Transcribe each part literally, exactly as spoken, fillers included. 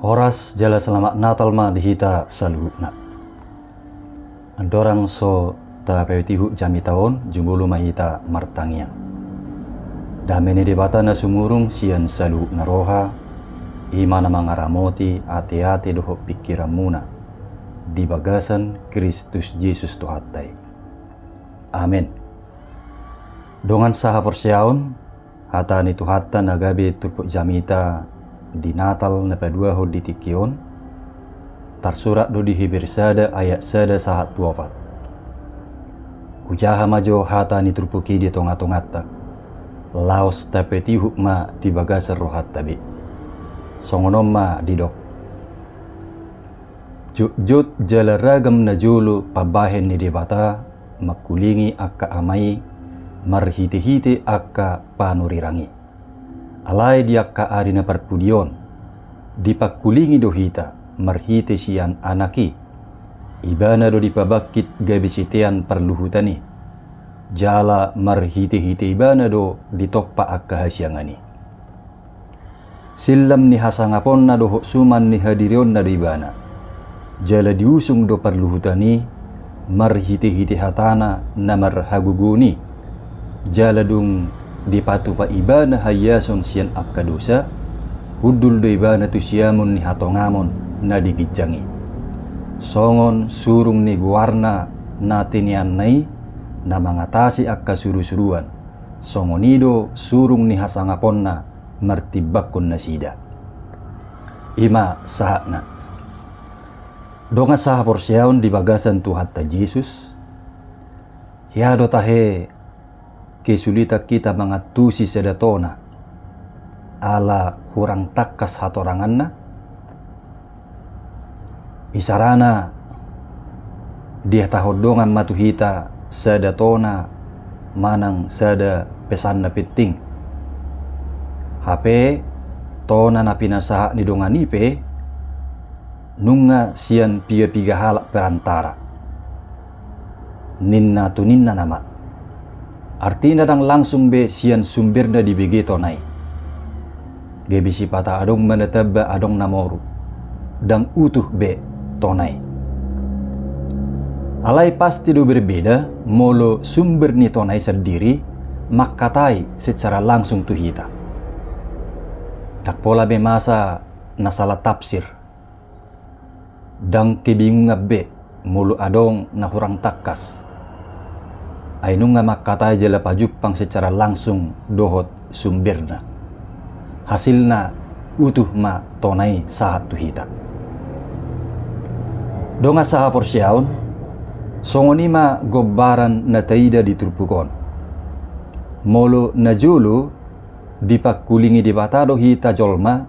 Horas jala selamat Natal ma di hita saluhutna. Andorang so tapatihuk jamita on, jumolo ma hita martangiang. Dame ni Debata na sumurung sian saluhutna roha, i ma na mangaramoti ateate dohot pingkiranmuna di bagasan Kristus Jesus Tuhanta i. Amen. Dongan sahaporseaon, hata ni Tuhanta na gabe turpuk jamita di Natal na paduahon di tingki on, tarsurat do di Heber sada ayat sada sahat tu opat. Hujaha ma jo hata ni turpuk i di tongatonganta, laos tapatihuk ma di bagasan rohanta be. Songon on ma didok: Jotjot jala ragam najolo pambahen ni Debata mangkulingi angka ama i marhitehite angka panurirang i. Alai di angka ari na parpudi on, dipangkulingi do hita marhite sian Anak i. Ibana do dipabangkit gabe sitean parluhutan i, jala marhitehite Ibana do ditompa angka hasiangan i. Sillam ni hasangaponna dohot suman ni hadirionna do Ibana. Jala diusung do parluhutan i marhitehite hatana na marhagogoon i. Jala dung dipatupa Ibana haiason sian angka dosa, hundul do Ibana tu siamun ni hatongamon na di ginjang i. Songon surung ni goarna na tinianna i, na mangatasi angka surusuruan, songon i do surung ni hasangaponna martimbangkon nasida. I ma sahatna. Dongan sahaporseaon di bagasan Tuhanta Jesus, hea do tahe kesulitan hita mangantusi sada tona ala hurang tangkas hatoranganna? Isarana, dihatahon dongan ma tu hita sada tona manang sada pesan na penting. Hape tona na pinasahat ni dongan i pe nunga sian piga-piga halak perantara, ninna tu ninna nama. Artina ndang langsung be sian sumberna dibege tona i. Gabe sipata adong ma na tamba, adong na moru. Ndang utuh be tona i. Alai pasti do berbeda molo sumber ni tona i sandiri mangkatai secara langsung tu hita. Ndang pola be masa na salah tafsir. Ndang kebingungan be molo adong na hurang tangkas. Ai nunga mangkatai jala pajumpang secara langsung dohot sumberna. Hasilna utuh ma tona i sahat tu hita. Dongan sahaporseaon, songon i ma gombaran na taida di turpuk on. Molo najolo, dipangkulingi Debata do hita jolma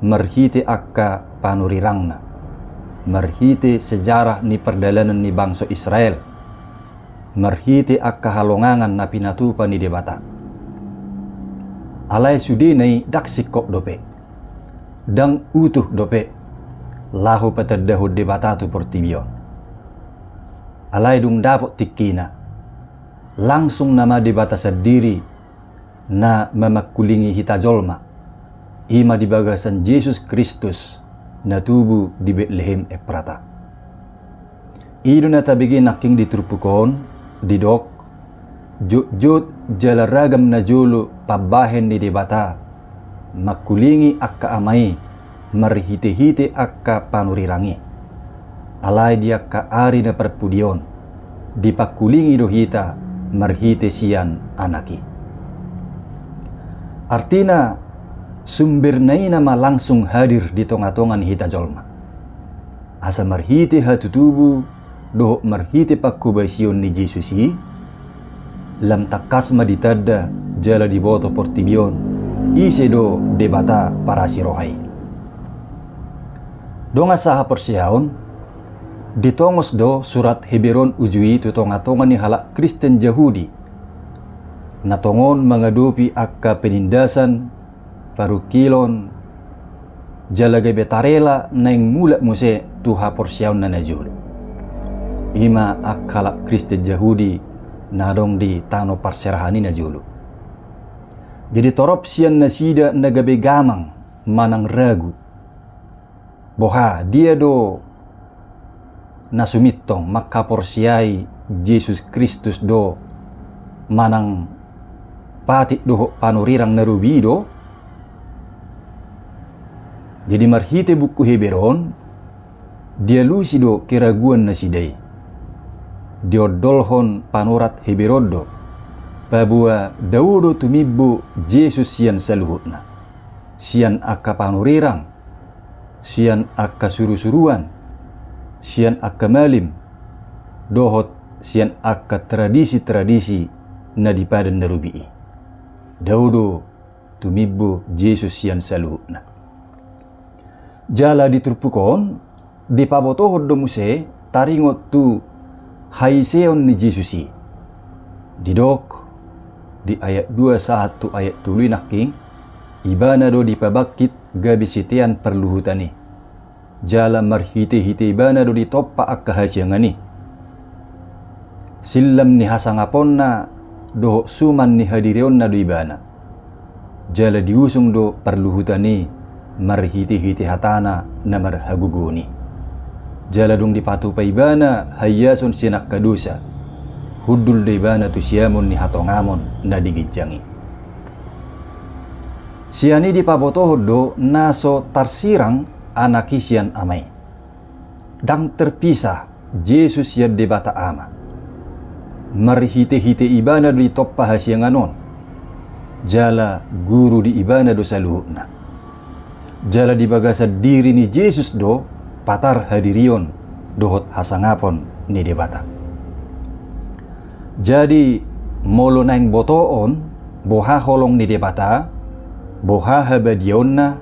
marhite angka panurirangna, marhite sejarah ni pardalanan ni bangso Israel, marhite angka halongangan na pinatupa ni Debata. Alai sudena i ndang singkop dope, ndang utuh dope laho patandahon Debata tu portibi on. Alai dung dapot tingkina, langsung nama Debata sandiri na mamangkulingi hita jolma, i ma di bagasan Jesus Kristus na tubu di Betlehem Efrata. I do na tabege nangkin di turpuk on, didok: Jotjot jala ragam najolo pambahen ni Debata mangkulingi angka ama i marhitehite angka panurirang i. Alai di angka ari na parpudi on, dipangkulingi do hita marhite sian Anak i. Artina, sumberna i nama langsung hadir di tongatonga ni hita jolma. Asa marhite hatutubu dohot marhite pangkobasion ni Jesus i, lam tangkas ma ditanda jala diboto portibi on ise do Debata parasi roha i. Dongan sahaporseaon, ditongos do surat Heber on uju i tu tongatonga ni halak Kristen Jahudi, na tongon mangadopi angka penindasan, parungkilon, jala gabe tarela naeng mulak muse tu haporseaonna najolo. I ma angka halak Kristen Jahudi na adong di tano parserahan i najolo. Jadi torop sian nasida na gabe gamang manang ragu. Boha, dia do na sumintong mangkaporseai Jesus Kristus do manang patik dohot panurirang na robi i do? Jadi marhite buku Heber on, dialusi do keraguan nasida i. Diondolhon panurat Heber on do, paboa dao do tumimbo Jesus sian saluhutna, sian angka panurirang, sian angka surusuruan, sian angka malim, dohot sian angka tradisi-tradisi na di padan na robi i. Dao do tumimbo Jesus sian saluhutna. Jala di turpuk on, dipabotohon do muse taringot tu haiseon ni Jesus i. Didok di ayat dua sahat tu ayat tolu i nangkin, ibana do dipabangkit gabe sitean parluhutan i. Jala marhite-hite ibana do ditompa angka hasiangan i. Sillam ni hasangaponna dohot suman ni hadirionna do ibana. Jala diusung do parluhutan i marhite-hite hatana na marhagogoon i. Jala dung dipatupa ibana haiason sian angka dosa, hundul do ibana tu siamun ni hatongamon na di ginjang i. Sian i dipabotohon do na so tarsirang Anak i sian Ama i. Ndang terpisah Jesus sian Debata Ama. Marhite-hite ibana do ditompa hasiangan on, jala guru di ibana do saluhutna. Jala di bagasan diri ni Jesus do patar hadirion dohot hasangapon ni Debata. Jadi, molo naeng botoon boha holong ni Debata, boha habadiaonna,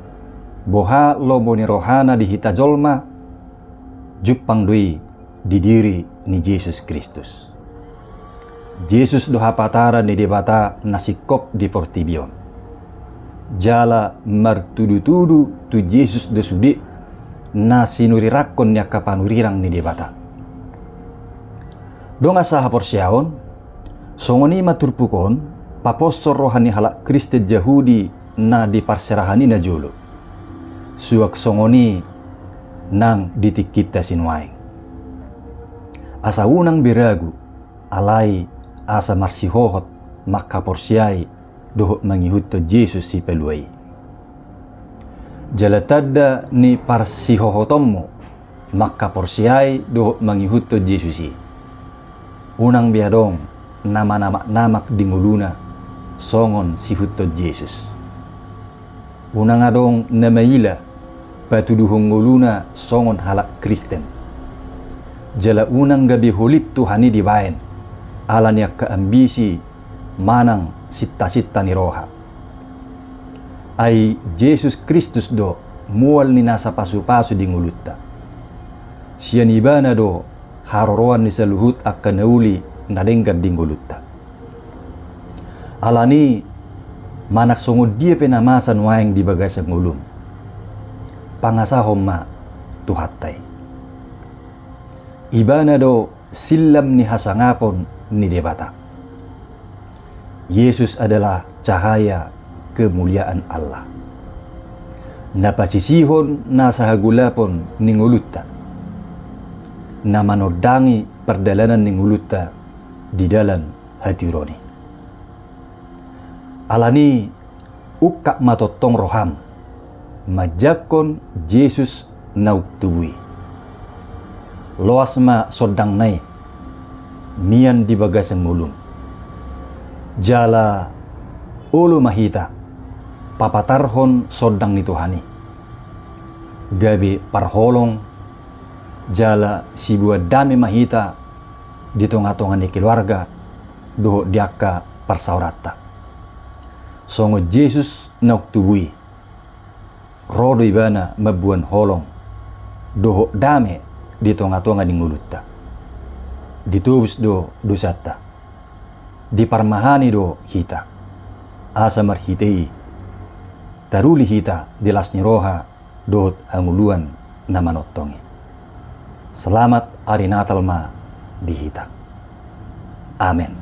boha lomo ni rohana di hita jolma, jumpang do i di diri ni Jesus Kristus. Jesus do hapataran ni Debata na singkop di portibi on. Jala martudu-tudu tu Jesus do sude na sinurirangkon ni angka panurirang ni Debata. Dongan sahaporseaon, songon i ma turpuk on paposhon roha ni halak Kristen Jahudi na di parserahan i najolo. Suang songon i nang di tingkinta sinuaeng. Asa unang be ragu, alai asa marsihohot mangkaporseai dohot mangihuthon Jesus Sipalua i. Jala tanda ni parsihohotonmu mangkaporseai dohot mangihuthon Jesus i, unang be adong na manamak-namak di ngoluna songon siihuthon Jesus. Unang adong na maila patuduhon ngoluna songon halak Kristen. Jala unang gabe holip Tuhan i dibaen ala ni angka ambisi manang sinta-sinta ni roha. Ai Jesus Kristus do mual ni nasa pasu-pasu di ngolunta. Sian ibana do haroroan ni saluhut angka na uli na denggan di ngolunta. Alani, manang songon dia pe na masa nuaeng di bagasan ngolum, pangasahon ma Tuhanta i. Ibana do sillam ni hasangapon ni Debata. Yesus adalah cahaya kemuliaan Allah, na pasisihon nasa hagolapon ni ngolunta, na manondangi pardalanan ni ngolunta di dalan hatiuron i. Alani, ungkap ma tongtong roham manjangkon Jesus naung tubu i. Loas ma sondangna i mian di bagasan ngolum. Jala olo ma hita papatarhon sondang ni Tuhan i, gabe parholong jala siboan dame ma hita di tonga-tonga ni keluarga dohot di angka parsaoranta. Songon Jesus naung tubu i, ro do ibana mamboan holong dohot dame di tonga-tonga ni ngolunta. Ditobus do dosanta, diparmahani do hita, asa marhite i taruli hita di las ni roha dohot hangoluan na manongtong i. Selamat ari Natal ma di hita. Amen.